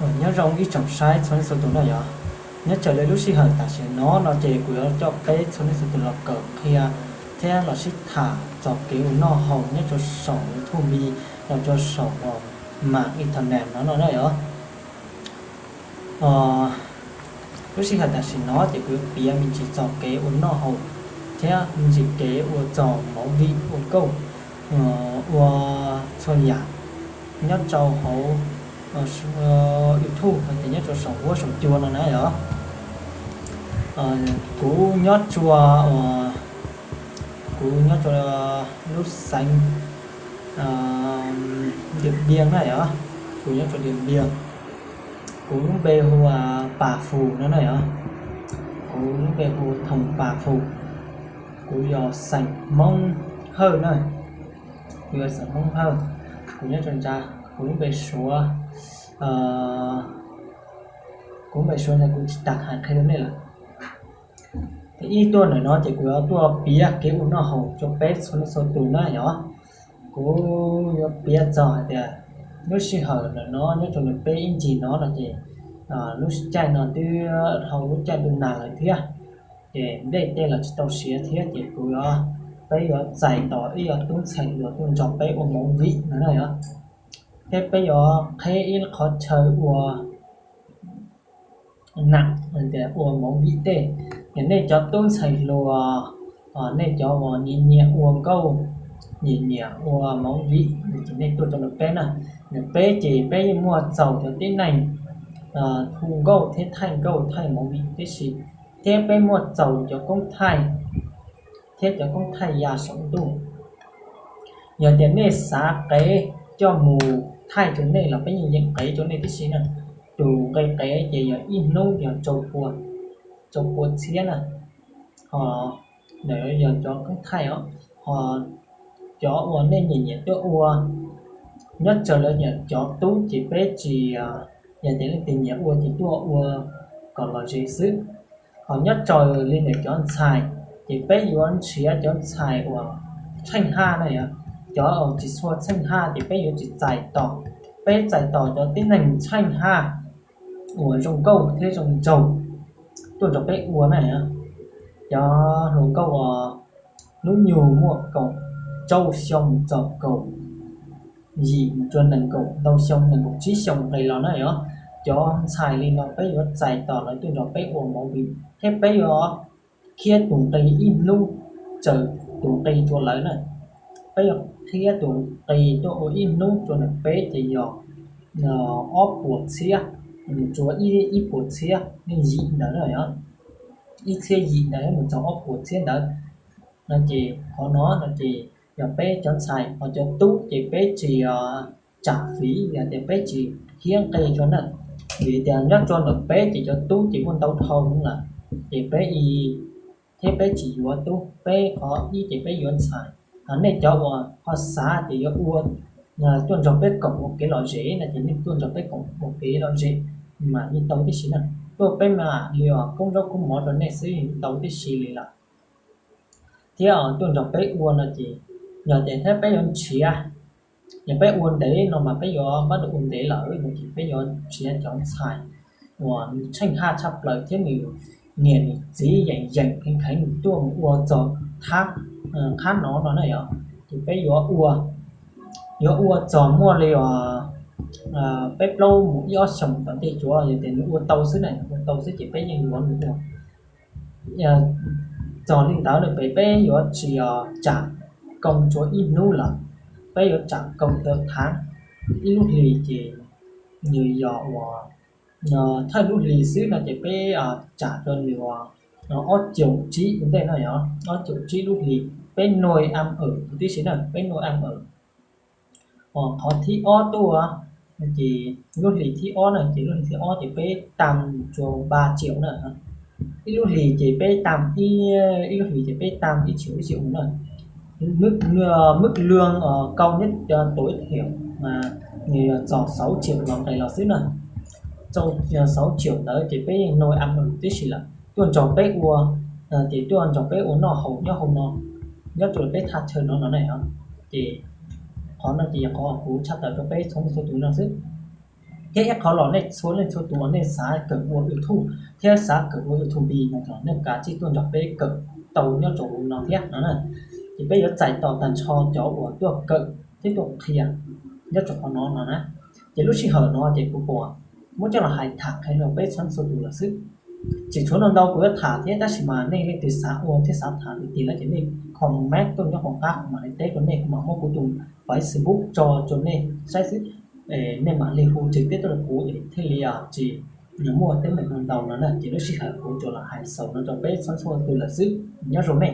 Nyob zoo ib tsoom saib txhua leej txhua tus na yom. Nyob raws li lub sij hawm tam sim no no ces kuv yuav coj peb txhua leej txhua tus los kawm qhia thiab los sib tham txog kev ua noj haus nyob rau saum YouTube los rau saum mam internet no no na yom. Lub sij hawm tam sim no ces kuv yuav piav me ntsis txog kev ua noj haus thiab me ntsis kev ua txog movie ua nkauj, ua txhua yam nyob rau hauv YouTube hais tias nyob rau saum huab saum cua no na yom. Kuv nyob rua, kuv nyob rua lub xeev Diam Npiam na yom. Kuv nyob rua Diam Npiam. Kuv lub npe hu ua Pas Fus no na yom. Kuv lub npe hu Thoom Pas Fus. Kuv yog xeem Hmoob Hawj na. Kuv yog xeem Hmoob Hawj. Kuv nyob rua ntsa, kuv lub npe Suav, kuv lub npe Suav ntawd kuv tsis tas hais qhia rau nej lawm. Ib tuaj ntawm no ces kuv yuav tuaj piav kev ua noj haus rau peb txhua leej txhua tus na yom. Kuv yuav piav txog hais tias lub sij hawm ntawm no nyob rau ntawm peb ib ncig no no ces lub caij no twb dhau lub caij ntuj nag lawm thiab. Ces nplej tej los tsis tau siav thiab ces kuv yuav, peb yuav txais tos ib co tub ntxhais hluas tuaj nrog peb ua movie no na yom. Thiab peb yuav qheb ib qhov chaw ua nam, ua movie tej. Yog nej cov tub ntxhais hluas, nej cov uas nyiam nyiam ua nkauj, nyiam nyiam ua movie ces nej tuaj rau ntawm peb na. Ntawm peb ces peb yeej muaj txaus cov tib neeg hu nkauj thiab thaij nkauj thaij movie tib si, thiab peb muaj txaus cov koob thaij thiab cov koob thaij ya saum ntuj. Yog tias nej xav qev coj mus thaij rau nej los peb yeej yeem qev rau nej tib si na. Tus nqi qev ces yog ib hnub yog rau pua txhiab na. Ho ntawd yog cov koob thaij os. Ho cov uas nej nyiam nyiam tuaj ua, nyob raws li cov tub ces peb tsis, yog tias leej twg nyiam ua ces tuaj ua kom lom zem xwb. Ho nyob raws li ntawm cov ntxhais ces peb yuav nrhiav cov ntxhais uas tsheej haj na yom. Cov uas tsis txhua tsheej haj ces peb yuav tsis txais tos. Peb txais tos cov tib neeg tsheej haj uas zoo nkauj thiab zoo nraug tuaj nrog peb ua na. Cov hluas nkauj uas hnub nyoog muaj kaum rau xyoo mus txog kaum yim mus rau nees nkaum ntau xyoo, nees nkaum tsib xyoo nqis los na yom. Cov ntxhais li no peb yuav txais tos lawv tuaj nrog peb ua movie thiab peb yuav khiab tus nqi ib hnub, tsaws tus nqi rua lawv na. Peb yuav khiab tus nqi tuaj ua ib hnub rua ntawm peb ces yog ob puas txhiab, mus rua ib puas txhiab nej yim ntawd na yom. Ib txhiab yim ntawd mus txog ob puas txhiab ntawd no ces qhov no no ces yog peb cov ntxhais, ho cov tub ces peb tsis tsam fiv, yog tias peb tsis khiab nqi rua na. Vim tias nyob rua ntawm peb ces cov tub ces muaj ntau dhau lawm, ces peb thiab peb tsis yuav tub, peb qhov ib ces peb yuav ntxhais. Ho nej cov uas ho xav tias yuav ua tuaj nrog peb koom ua kev lom zem no ces nej tuaj nrog peb koom ua kev lom zem mas yeej tau tib si na. Tuaj peb mam li koob zaub koob mov rau nej xwb yeej tau tib si li lawm. Thiab tuaj nrog peb ua no ces yog tias thiab peb yuav nrhiav, yog peb ua ntev no mas peb yuav pab rau ua ntev lawm no ces peb yuav nrhiav cov ntxhais uas nws tsheej haj tshaj plaws thiab nws niam nws txiv yeem yeem kheev kheev nws tuaj mus ua txog qhab no no na yom. Ces peb yuav ua, yuav ua txog muaj li uas peb plaub mus ib ob xyoos tom ntej tsuav, yog tias nws ua tau xwb na, ua tau xwb ces peb yeej yuav nws ua. Txog li ntawd no peb, peb yuav tsis tsam koo rua ib hnub lawm, peb yuav tsam koo rua thaav. Ib lub hlis ces nws yog uas thawj lub hlis xwb no ces peb tsam rua nws uas ob caum tsib ua ntej no yog ob caum tsib lub hlis, peb nuaj am awm tib si na, peb nuaj am awm. Qhov thib ob tuaj ces lub hlis thib ob na ces lub hlis thib ob ces peb tam rua ba triệu na. Ib lub hlis ces peb tam, ib lub hlis ces peb tam ib triệu, ib triệu na. Mức lương cao nhất tối thiểu mà nws yog txog sáu triệu los nqis los xwb na. Txog sáu triệu ntawd ces peb yeej nuaj am awm tib si lawm. Tuaj nrog peb ua ces tuaj nrog peb ua noj haus nyob hauv no, nyob rua peb thaj chaw no no na. Ces qhov no ces yog qhov kuv tshaj tawm rau peb txhua leej txhua tus no xwb. Thiab ib qho los nej txhua leej txhua tus uas nej xav kawm ua YouTube thiab xav kawm ua YouTuber no los nej kav tsij tuaj nrog peb kawm tau nyob rau hauv no thiab no na. Ces peb yuav txais tos tag nrho cov uas tuaj kawm thiab tuaj qhia nyob rau qhov no no na. Ces lub sij hawm no ces kuv puas muab coj los hais tham qhia rau peb txhua txhua tus lawm xwb. Tsis tshuav ntau ntau kuv yuav tham thiab, tab sis mas nej leej twg xav ua thiab xav tham li tiag no ces nej comment tuaj nyob hauv qab kuv mam li teb rau nej, kuv mam muab kuv tus Facebook tso rau nej saib xwb. Nej mam li hu tseg teb tuaj rau kuv es thiaj li tsis muaj teeb meem ntau ntau no na. Ces lub sij hawm kuv tsuas los hais xaus no rau peb txhua txhua tus lawm xwb, nyob zoo nej.